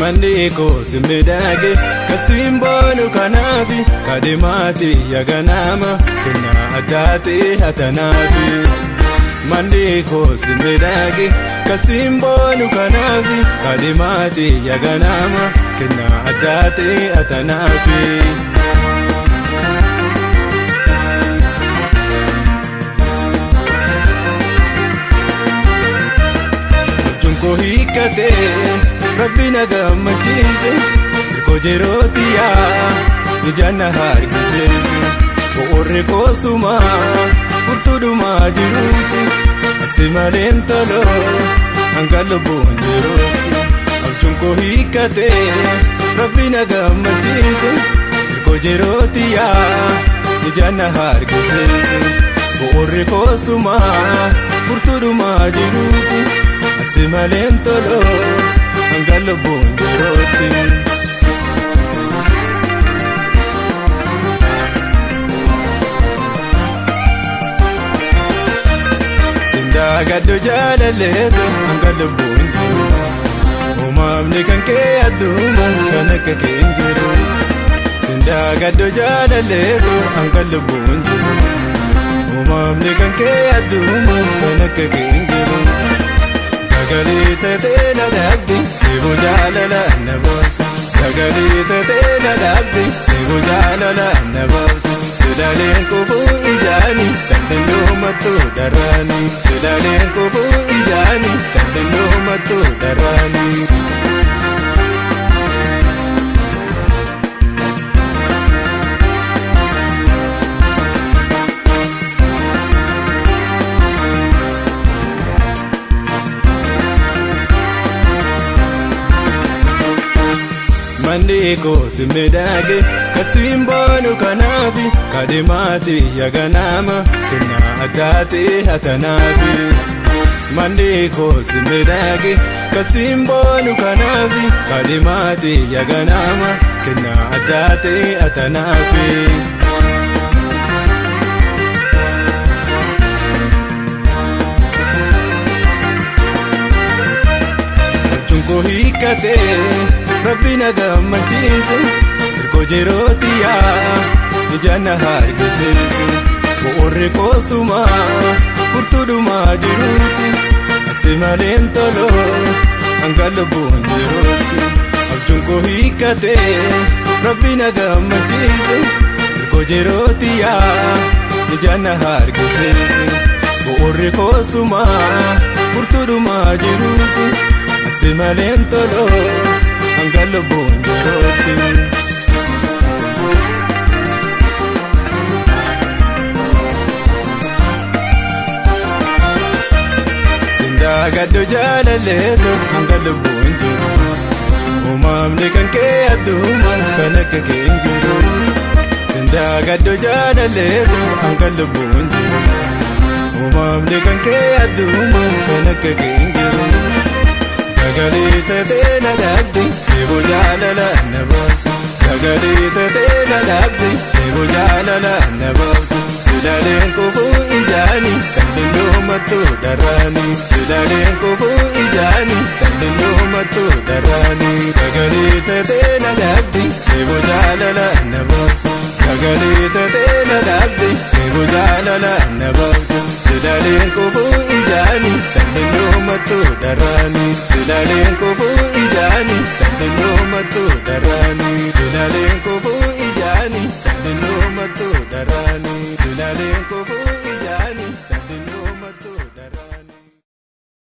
Manni koo si miidhage kasiin boonu kanaafi kadhimaati yaganama kennaa addaati hatanaafi. Manni koo si miidhage kasiin boonu kanaafi kadhimaati yaganama kennaa addaati hatanaafi. Koo hiikkatee Rabbi na gammachiise hirkoo yerootiyaa ijaan na harkisiise bu'uurri koosumaa furtuudhumaa jiruuti asi maleen toloo hanga lubbuun jiruuti abjuun koo hiikkatee Rabbi na gammachiise hirkoo yerootiyaa ijaan na harkisiise bu'uurri koosumaa furtuudhumaa jiruuti. Asi maleen toloo hanga lubbuun jiruutti. Sindaagaddo jaalalleetu hanga lubbuun jiru. Uumamni kan kee adduma kan akka kee hin jiru. Sindaagaddo jaalalleetu hanga lubbuun jiru. Uumamni kan kee adduma kan akka kee hin jiru. Sagalee ta'ee na dhaabde seeboo jaalala na baafte. Sagalee ta'ee na dhaabde seeboo jaalala na baafte. Sodaaleen kufuu ijaani dandeenyoo mattoo daraani. Sodaaleen kufuu ijaani dandeenyoo mattoo daraani. Manni koo si miidhage kasiin boonu kanaafi kadhimaati yaganama kennaa addaati hatanaafi. Manni koo si miidhage kasiin boonu kanaafi kadhimaati yaganama kennaa addaati hatanaafi. Abjuun koo hiikkatee Rabbi na gammachiise hirkoo yerootiyaa ijaan na harkisiise bu'uurri koosumaa furtuudhumaa jiruuti asi maleen toloo hanga lubbuun jiruuti abjuun koo hiikkatee Rabbi na gammachiise hirkoo yerootiyaa ijaan na harkisiise bu'uurri koosumaa furtuudhumaa jiruuti asi maleen toloo hanga lubbuun jiruutti. Sindaagaddo jaalalleetu hanga lubbuun jiru. Uumamni kan kee adduma kan akka kee hin jiru. Sindaagaddo jaalalleetu hanga lubbuun jiru. Uumamni kan kee adduma kan akka kee hin jiru. Sagalee ta'ee na dhaabde seeboo jaalala na baafte. Sagalee ta'ee na dhaabde seeboo jaalala na baafte. Sodaaleen kufuu ijaani dandeenyoo mattoo daraani. Sodaaleen kufuu ijaani dandeenyoo mattoo daraani. Sagalee ta'ee na dhaabde seeboo jaalala na baafte. Sagalee ta'ee na dhaabde seeboo jaalala na baafte. Sodaaleen kufuu ijaani dandeenyoo mattoo daraani. Sodaaleen kufuu ijaani dandeenyoo mattoo daraani. Sodaaleen kufuu ijaani dandeenyoo mattoo daraani. Sodaaleen kufuu.